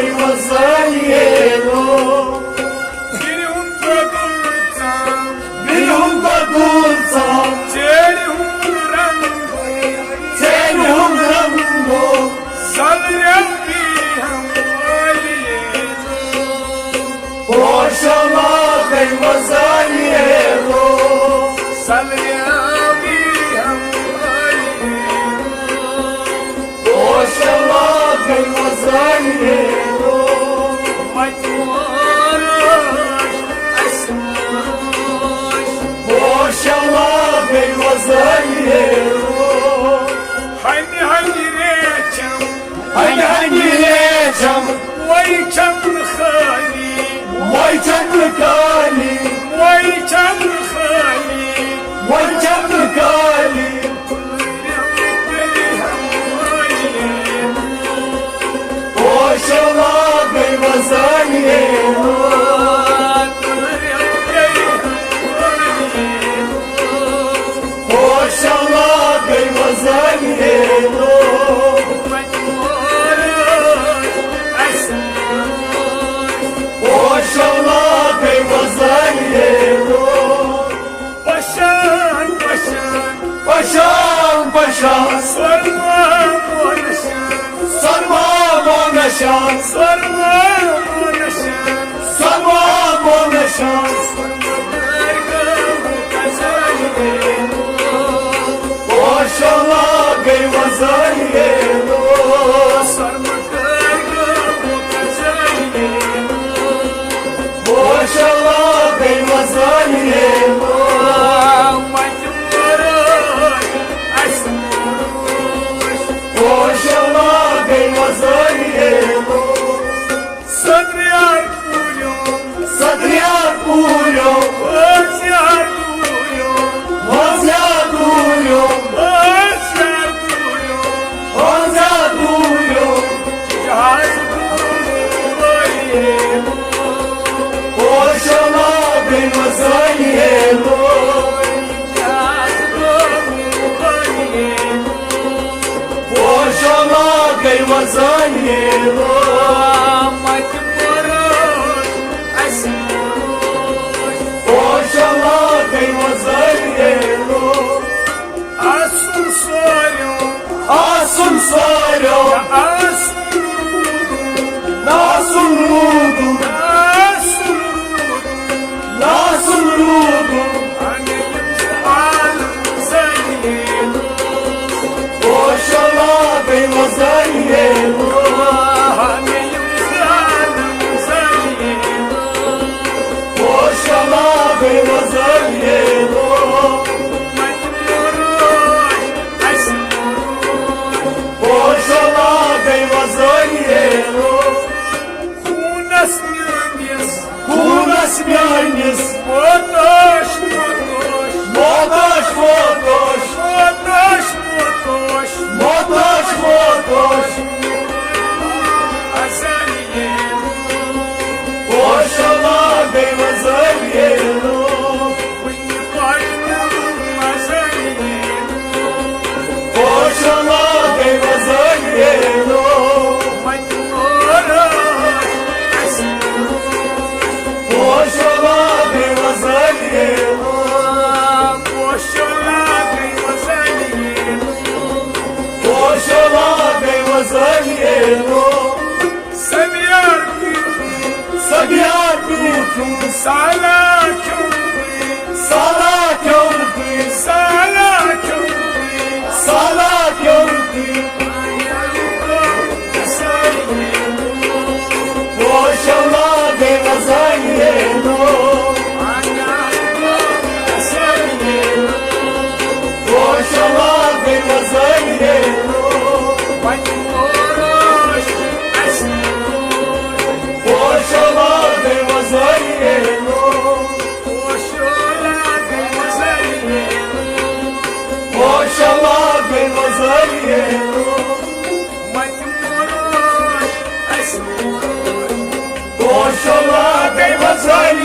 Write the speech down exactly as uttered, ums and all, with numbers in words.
وزٲنۍ yellow. بیرِ ہُنٛد بدل ژام۔ بیرِ ہُنٛد بدل ژام۔ ژیرِ ہُنٛد رنٛگ۔ ژیرِ ہُنٛد رنٛگ۔ سلرٮ۪و بیرِ ہم ٲلۍ ییلو۔ پوشو لاگے وزٲنۍ ییلو۔ سلرٮ۪و بیرِ ہم ٲلۍ ییلو۔ پوشو لاگے وزٲنۍ ییلو۔ متہِ مٲرۍ اَسہِ مٲرۍ۔ پوشو لاگے وزٲنۍ ییلو۔ ہنہِ ہنہِ ریچھم۔ ہنہِ ہنہِ ریچھم۔ وۄنۍ چھم نہٕ خٲلی۔ وۄنۍ چھم نہٕ خٲلی۔ وۄنۍ چھم نہٕ خٲلی۔ وۄنۍ چھم نہٕ خٲلی۔ پوشو لاگے وزٲنۍ ییلو۔ پوشو لاگے وزٲنۍ ییلو۔ پوشو لاگے وزٲنۍ ییلو۔ پشان، پشان۔ پشان، پشان۔ سۄرما مونشان۔ سۄرما مونشان۔ سۄرما مونشان۔ سۄرما مونشان۔ سۄرما درگاہُک اذان ییلو۔ پوشو لاگے وزٲنۍ ییلو۔ سۄرما درگاہُک اذان ییلو۔ پوشو لاگے وزٲنۍ ییلو۔ متہِ مٲرۍ اَسہِ مٲرۍ۔ پوشو لاگے وزٲنۍ ییلو۔ صدریار پوٗریو۔ صدریار پوٗریو۔ وزیار پوٗریو۔ وزیار پوٗریو۔ وزیار پوٗریو۔ وزیار پوٗریو۔ جہاز پوٗریو۔ پوشو لاگے وزٲنۍ ییلو۔ جہاز پوٗریو۔ پوشو لاگے وزٲنۍ ییلو۔ متہِ مٲرۍ اَسہِ مٲرۍ۔ پوشو لاگے وزٲنۍ ییلو۔ آسُن سٲریو۔ آسُن سٲریو۔ آسُن۔ نہ آسُن روٗدُن۔ نہ آسُن روٗدُن۔ نہ آسُن روٗدُن۔ ہمے یِم زٕ عالم زٲنۍ ییلو۔ پوشو لاگے وزٲنۍ ییلو۔ ہمے یِم زٕ عالم زٲنۍ ییلو۔ پوشو لاگے وزٲنۍ ییلو۔ متہِ مٲرۍ اَسہِ مٲرۍ۔ پوشو لاگے وزٲنۍ ییلو۔ خوٗنس میٲنِس۔ خوٗنس میٲنِس۔ موتوش، موتوش۔ موتوش، موتوش۔ موتوش، موتوش۔ موتوش، موتوش۔ اذان ییلو۔ پوشو لاگے وزٲنۍ ییلو۔ کُنہِ پاٹھۍ وزٲنۍ ییلو۔ پوشو لاگے وزٲنۍ ییلو۔ متہِ مٲرۍ اَسہِ مٲرۍ۔ پوشو لاگے وزٲنۍ ییلو۔ پوشو لاگے وزٲنۍ ییلو۔ پوشو لاگے وزٲنۍ ییلو۔ سبیار پیوٗٹھُن۔ سبیار پیوٗٹھُن۔ سالا کھیوٚوُے۔ سالا کھیوٚوُے۔ سالا کھیوٚوُے۔ سالا کھیوٚوُے۔ پوشو لاگے وزٲنۍ ییلو۔ پوشو لاگے وزٲنۍ ییلو۔ پوشو لاگے وزٲنۍ ییلو۔ پوشو لاگے وزٲنۍ ییلو۔ پوشو لاگے وزٲنۍ